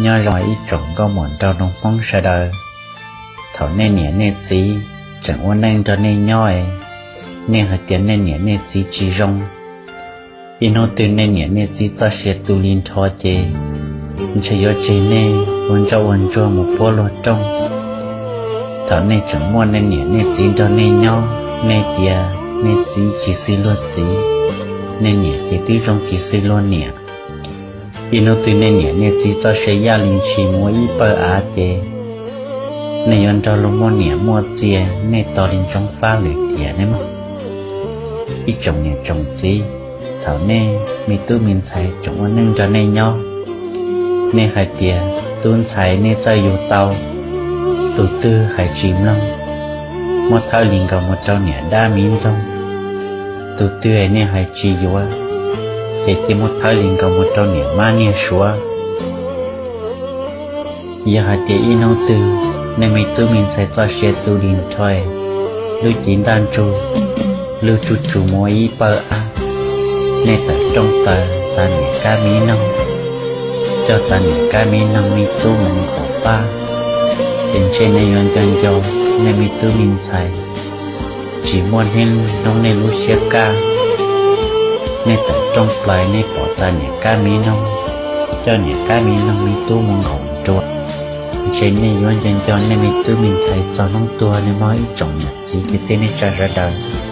Nyob zoo ib tsoom nkauj muam nraug nroog Hmoob sawv daws. Thaum nej niam nej txiv tseem ua neej nrog nej nyob es, nej hais tias nej niam nej txiv tsis zoo. Ib hnub twg nej niam nej txiv txoj sia tu li nrho ces, ntshe yuav tseg nej ua ntsoj ua ntsuag mus puab luag rooj. Thaum nej tseem muaj nej niam nej txiv nrog nej nyob, nej tias nej txiv tsis xws luag txiv, nej niam ces twb zoo tsis xws luag niam. Ib hnub twg nej niam nej txiv txoj sia yaj li ntshis mus ua ib pawg av ces, nej yuav nrog luag muaj niam muaj txiv, nej tos li ntsoov fab lwm tiam ne mog. Ib tsoom niam tsoom txiv, thaum nej me tub me ntxhais tseem ua neej nrog nej nyob, nej hais tias tub ntxhais nej txawj yug tau, tus twg hais tsis mloog, muab thawb li nkaus mus rau niam dab miv ntxoog. Tus twg nej hais tsis yuav, ces cia muab thawb li nkaus mus rau niam mab niag suav. Yog hais tias ib hnub twg nej me tub me ntxhais txoj sia tu li nrho, lub cev ntaj ntsug lwj tsuj tsuv mus ua ib pawg av, nej tawm rooj plaws tas niam kab miv noog, coj tas niam kab miv noog me tub mus nkaum pab, ces ntshe nej yuav nco nco nej me tub me ntxhais tsis muaj hnub nej lub siab kaj. Nej tawm rooj plaws nej pom tas niam kab miv noog coj niam kab miv noog me tub mus nkaum nruas, ntshe nej yuav nco nco nej me tub me ntxhais txog hnub tuag ne mog ib tsoom niam txiv kwv tij neej tsa sawv daws.